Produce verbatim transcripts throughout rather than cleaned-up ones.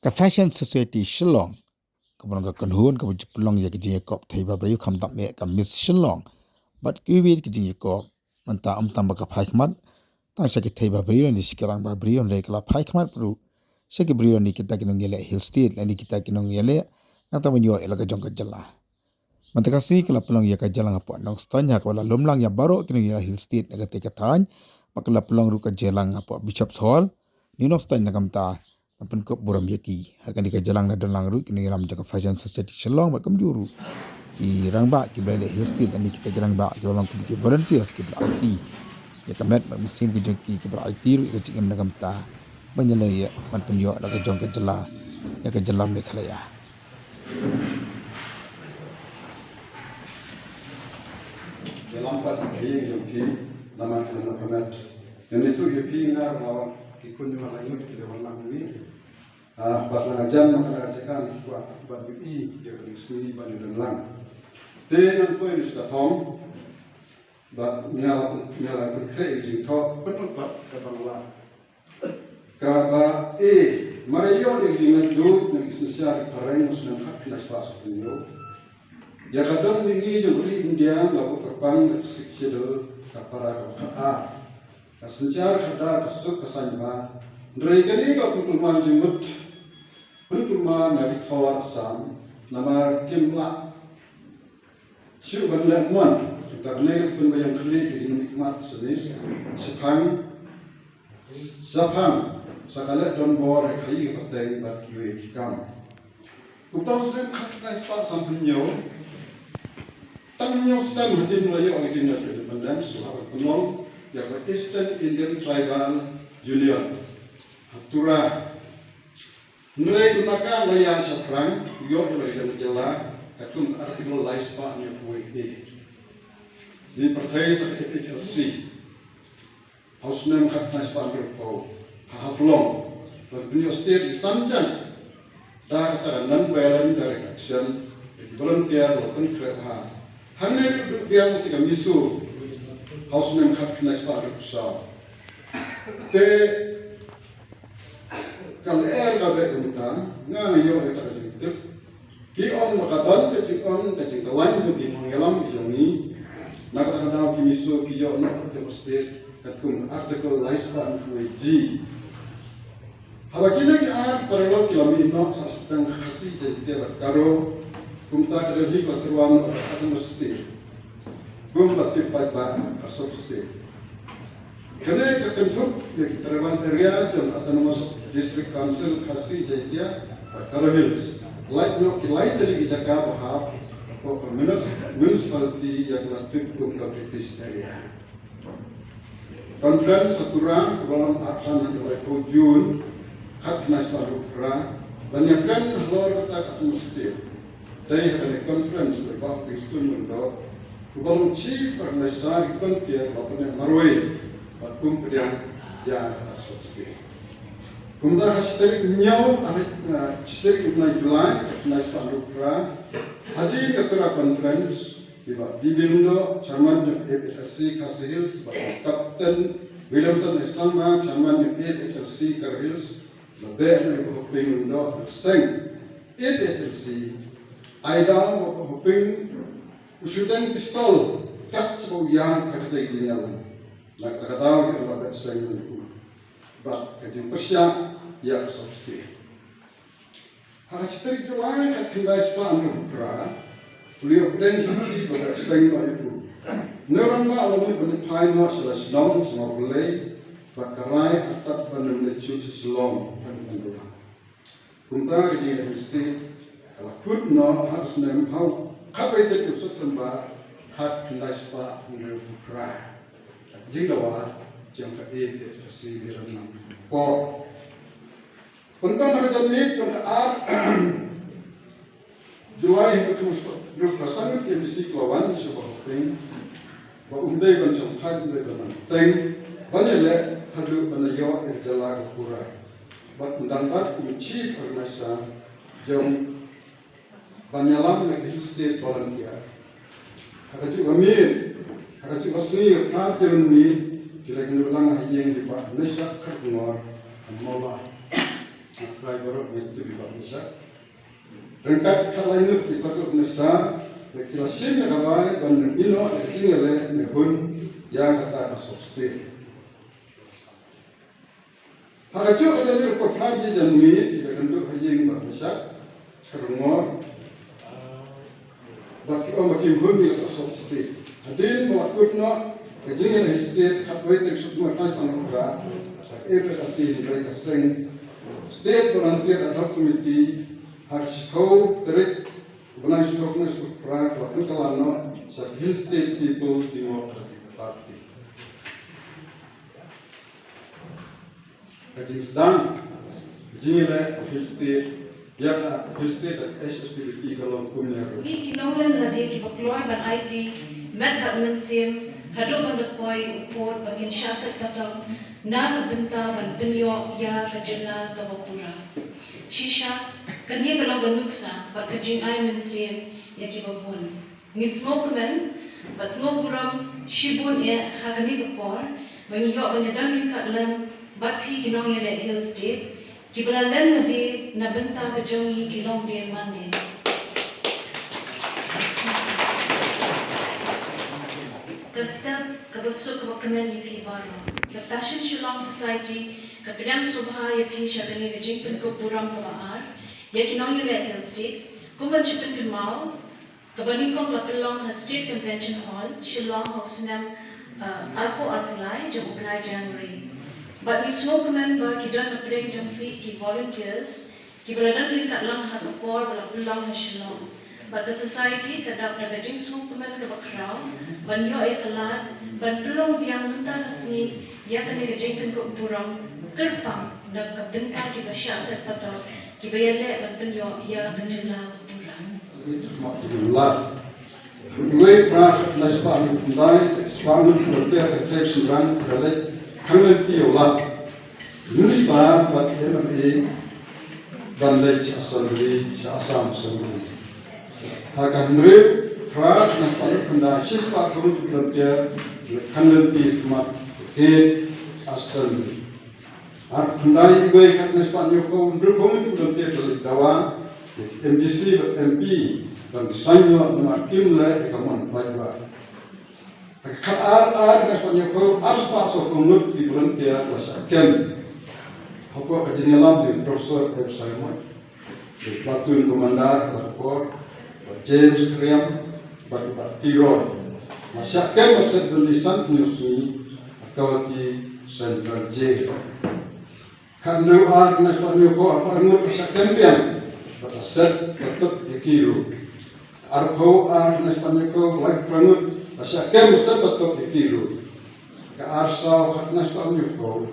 Ka Fashion Society Shillong kaba long ka kynhun kaba ju pynlong ïa ka jingïakop thei ba briew, khamtam eh ka Miss Shillong bad kiwei ki jingïakop. Mynta ym tang ba ka phai khmat tang sha ki thei ba briew ne sha ki rang ba briew, hynrei ka la phai khmat ruh sha ki briew ne kita ki nongïaleh Hill State ne kita ki nongïaleh nangta ban ïoh ïa la ka jong ka jylla. Mynta ka sngi ka la pynlong ïa ka jingïalang hapoh Nongstoiñ ha kaba la lum lang ïa baroh ki nongïalang Hill State na katei ka thaiñ. Bad ka la pynlong ruh ka jingïalang hapoh Bishop's Hall, New Nongstoiñ, na ka bynta ban pynkup burom ïa ki. Ha kane ka jingïalang la don lang ruh ki nongïalam jong ka Fashion Society Shillong bad kumjuh ruh ki rangbah kiba la leh Hill State, lane kita ki rangbah kiba long kum ki volunteers kiba la aiti ïa ka met bad mynsiem ka jong ki, kiba la aiti ruh ïa ka jingim na ka bynta ban ïaleh ïa ban pynïoh la ka jong ka jylla ïa ka jylla Meghalaya. Ïalam pat ïa ka ïing jong phi namar ka lam ka met. Ngan ïathuh ïa phi ngar ma ki khun jong nga laingut ki dei ban nang wi. Ah, bad la nga jan ma ka la jaka ni kwah ban ïohi ïa ka ding sngi ban ïadon lang. Te ngan poi na ka thong bad nga la, nga la pynkhreh ïa ka jingthoh pynrem pat ka Bangla. Kaba eh, mar ïa ïoh ïa ka jinglaitluid na ki synshar ki phareng u snem khatkhyndai spah sanphew hynñiew. Ïa ka dong mihngi jong ka ri India nga buh kyrpang na ka Sixth Schedule, ka para kaba khatar. Ka synshar khadar ka suk ka saiñ bha. Hynrei kane ka pynkulmar jingmut, pynkulmar na ri Thor Assam, namar kim lah shuh ban leh mon. Te kane ka pynbiang khlieh ïa ki nongmihkhmat sha ni, shaphang, shaphang sa ka leh donbor ha khaïi ka pateng bad kiwei ki kam. Kumta u snem khatkhyndai spah sanphew hynñiew, tang hynñiew snem hadien ba la ïoh ka jingïaid independence, la pynlong ïa ka Eastern Indian Tribal Union ha Tura. Hynrei u naka la ïa shaphrang, u ïoh ïa la ka jylla katkum ka Article lai spah hynñiewphew wei A. Ngi pyrthei sa ka F H L C ha u snem khatkhyndai spah hynriewphew ha Haflong ban pynïoh state ïa ki san jait da kata ka non-violent direct action, ïa ki volunteer la pynkhreh bha. Hangne ruh duh biang sa ka MISO ha u snem khatkhyndai spah hynriewphew saw. Te ka lyer ka beh kumta, nga nga ïoh ïa kata ka jingtip. Ki ong ba ka don ka jingong ka jingkylla jong ki nongïalam ki jong ngi. Na kata ka daw ki MISO ki ïoh noh ka jong ka state katkum Article lai spah hynñiewphew wei G. Haba kine ki ar paralok ki la mih noh sa sdang Khasi, Jaiñtia bad Garo, kumta ka Delhi ka la tyrwa noh ka Autonomous State. Kumba tip paidbah ka sub state. Kane ka kynthup ïa ki tribal area jong Autonomous District Council Khasi Jaiñtia bad Garo Hills. Lait noh ki lai tylli ki jaka ba hap hapoh ka munis-, municipality ïa ka la tip kum ka British area. Conference ha Tura, ka la long arphew san haduh laiphew June, khatkhyndai spah hynriewphew phra, ban ïakren halor kata ka atmosphere. Dei ha kane conference ba i Bah Prestone Lyngdoh, uba long Chief Organizer ki Frontier, la pyneh marwei bad um pdiang ïa kata ka atmosphere. Kumta ha shi tarik hynñiew, ha, eh, shi tarik u bnai July, khatkhyndai spah hynriewphew phra, hadien ka Tura Conference, i Bah B B Lyngdoh, Chairman jong F H L C Khasi Hills, bad Captain Williamson A Sangma, Chairman jong F H L C Garo Hills, la beh noh ïa u Bah Hoping Lyngdoh, la seng F H L C, ai daw ba u Bah Hoping u shooting pistol, kat shaba u ïaid ha katei ka jingïalang. Na kata ka daw ïa la beh seng noh ïa u. Bad ka jingpyrshah ïa ka sub state. Ha ka shi tarik July khatkhyndai spah hynriewphew phra, u la ïoh pdeng sha ki ba beh seng noh ïa u. Une u rangbah u la mih ban ïaid phai noh sha la shnong sha Mawryngkneng, bad ka rai artat ban ym leit shuh sha Shillong ban ïaid ban ïalang. Kumta ka jingïaid Hill State ka la kut noh ha ka snem ha u khatwei tarik u September khatkhyndai spah hynriewphew phra. Ka jingdawa jong ka A P H L C Veeram Nam Por. Pynban ha ka janmiet jong ka ar July hynriewphew phra, ka sangit M D C ka la wan sha u Bah Hoping ba um dei ban shongthait, um dei ban nang teng ban ïaleh haduh ban ïoh ïa ka jylla ka pura. Bad un dang bat kum u Chief Organizer jong ban ïalam na ka Hill State Volunteer. Ha kajuh ka miet, ha kajuh ka sngi, ka phra taïew mynmiet, ki la ïakynduh lang ha ïing jong i Bah Naishah Kharkongor ha Mawlai. Trai baroh ngi tip ïa ka bishar. Ryngkat ka laingut ki sakup nesa, ba ki la shim ïa ka rai ban ïoh ïa ka jingïaleh ne hun ïa kata ka sop state. Ha ka juh ka jingïaleh ko trai ji jan ngi ki la kynduh ha ïing ba bishar ka rungor. Bad ki ong ba kim hun ïa ka sop state. Hadien ba la kut noh ka jingïaleh state khatwei tarik September ka sdang ka. Ka F F R C hynrei ka seng State Volunteer Ad Hoc Committee ha ka shiphew tarik u bnai shiphew ka sdang ka la pynkylla noh sa ka Hill State People Democratic Party. Ka jingsdang ka jingïaleh ka Hill State, ïa ka Hill State da ka H S P D P ka long kumne ruh. Ngi ki nonglen lade kiba kloi ban aiti met bad mynsiem haduh ban da poi u pud ba kin shah set patok na ka bynta ban pynïoh ïa ka jylla kaba pura. Shisha, kane ka long ka nuksa bad ka jingai mynsiem ïa kiba bun. Ngi sngewkmen bad sngewburom shibun eh ha kane ka por ba ngi ïoh ban ïadon ryngkat lem bad phi ki nongïaleh Hill State kiba la len lade na bynta ka jong ngi ki longdien mandien. Ka step kaba suk kaba kmen ïa phi baroh. Ka Fashion Shillong Society ka pdiang sngewbha ïa phi sha kane ka jingpynkup burom kaba ar ïa ki nongïaleh Hill State. Kum ban shu pynkynmaw, kaba nyngkong la pynlong ha State Convention Hall, Shillong ha u snem, uh, arphew arphew lai jong u bnai January. Bad ngi sngewkmen ba ki don na pdeng jong phi ki volunteers kiba la don ryngkat lang ha ka por ba la pynlong ha Shillong. Bad ka society ka dap da ka jingsngewkmen kaba khraw ban ïoh ïa ka lad ban pynlong biang mynta ka sngi ïa kane ka jingpynkup burom kyrpang na ka bynta kiba shah set patok kiba ïaleh ban pynïoh ïa ka jylla ba pura. Iwei pra na spah ngut khyndai, spah ngut volunteer ka trei shynrang ka leit khang lynti ïa u lad Minister bad M L A ban leit sha Assembly, sha Assam Assembly. Ha ka hynriew phra na spah ngut khyndai, shispah ngut volunteer leit khang lynti khmat ka Assembly. Ar khyndai iwei khat na spah hynñiew phew hynriew phew ngut ki volunteer ki la leit dawa ïa ki M D C bad M P ban saiñ noh namar kim leh ïa ka mon paidbah. Ha ka khat ar ar na spah hynñiew phew ar spah saw phew ngut ki volunteer la shah kem hapoh ka jingïalam jong Professor M Saimon. Platoon Commander ka la ka por, bad James Khriam, bad, bad Tiroi. La shah kem bad set bynta san hynñiew sngi ha Guwahati Central Jail. Khathynriew ar na spah hynñiew phew arphew ar ngut la shah kem biang, bad la set patok ïa ki ruh. Arphew ar na spah hynñiew phew laiphew phra ngut la shah kem bad set patok ïa ki ruh. Ka ar saw khat na spah hynñiew phew,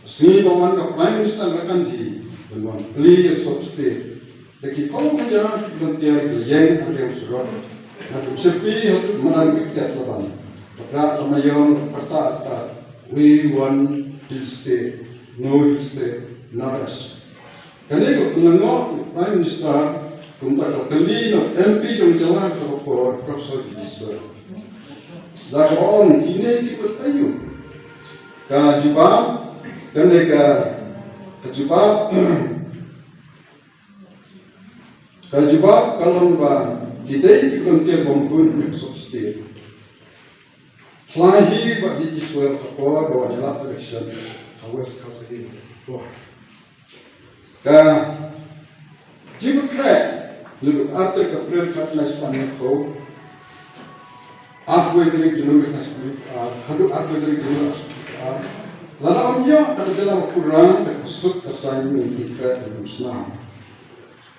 sngi ba wan ka Prime Minister Indira Gandhi ban wan plie ïa ka sop state. Da ki phew hajar ki volunteer ki la ïeng ha liang surok. Na ka Mississippi haduh madan ka Kiad Laban. Ka Bra ka Mayong ka Pyrta Artat. We want Hill State. No Hill State. No rest. Kane ka pynlyngngoh u Prime Minister kumta ka la kylli na u M P jong ka jylla ka por Professor G D Sowell. Da kaba ong kine ki mut aïu? Ka jubab, kane ka, ka jubab, ka jubab ka long ba ki dei ki volunteer bym hun ha ka sop state. Pynlait hi ba G D Sowell ka por ba wan ïalap election ha West Khasi Hills. Ka jingpynkhreh naduh ar tarik April khatlai spah hynñiew phew, arphew tarik January khatlai spah hynñiew phew ar, haduh arphew tarik January khatlai spah hynñiew phew ar. Lada ym ïoh kata jylla ba pura, ka suk ka saiñ ngin pynkhreh bad ngin ym snam.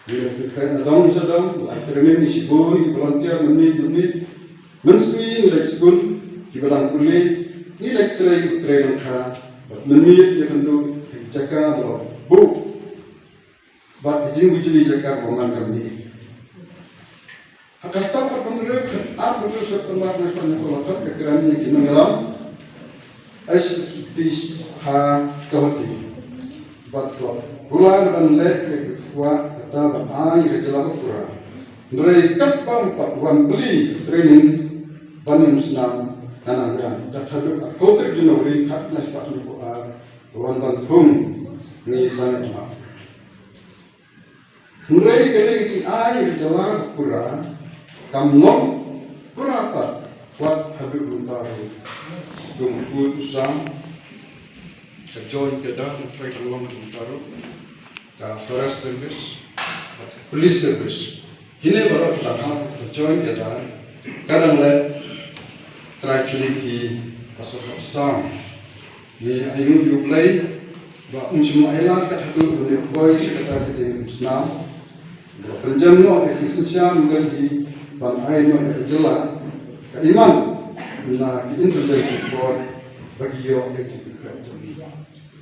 Ngi la pynkhreh na dong sha dong, la training ngi shibun, ngi volunteer mynmiet mynmiet. Mynsngi ngi leit skul, kiba dang pule, ngi leit trei, kiba trei lyngkha, bad mynmiet ïakynduh ha ki jaka ba la buh. Bad ki jingbujli jaka ba man ka mih. Ha ka step arphew hynriew, arphew hynriew September, arphew hynriew September, la khot ïa ka kren ïa ki nongïalam H S P D P ha Guwahati. Bad la pule ban leh ïa ka kwah kata ban ai ïa ka jylla ba pura. Hynrei katba ym pat wan plie training ban ym snam, ka nang ïa ka haduh arphew tarik January, khatlai spah hynñiew phew ar, wan ban thung ngi sangeh map. Hynrei kane ka jingai ka jylla ka pura, kam long pura pat wat haduh mynta ruh. Kum u kut u sam ka join ka da u trai ka long mynta ruh, ka forest service, ka police service. Kine baroh ki dang hap ka join ka da, ka dang leh trai khlieh ki ka sokha sam. Ngi ai nguh ïa U Blei ba um shym la ai lad kat haduh ban ïa poi sha kata ka diengphna. Ba pynjem noh ïa ki synshar mynta hi ban ai noh ïa ka jylla ka iman na ki intelligence report ba ki ïoh ïa ki pynkreh jong ngi.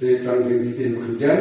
Te tang ring ki ktien ba khyndiat.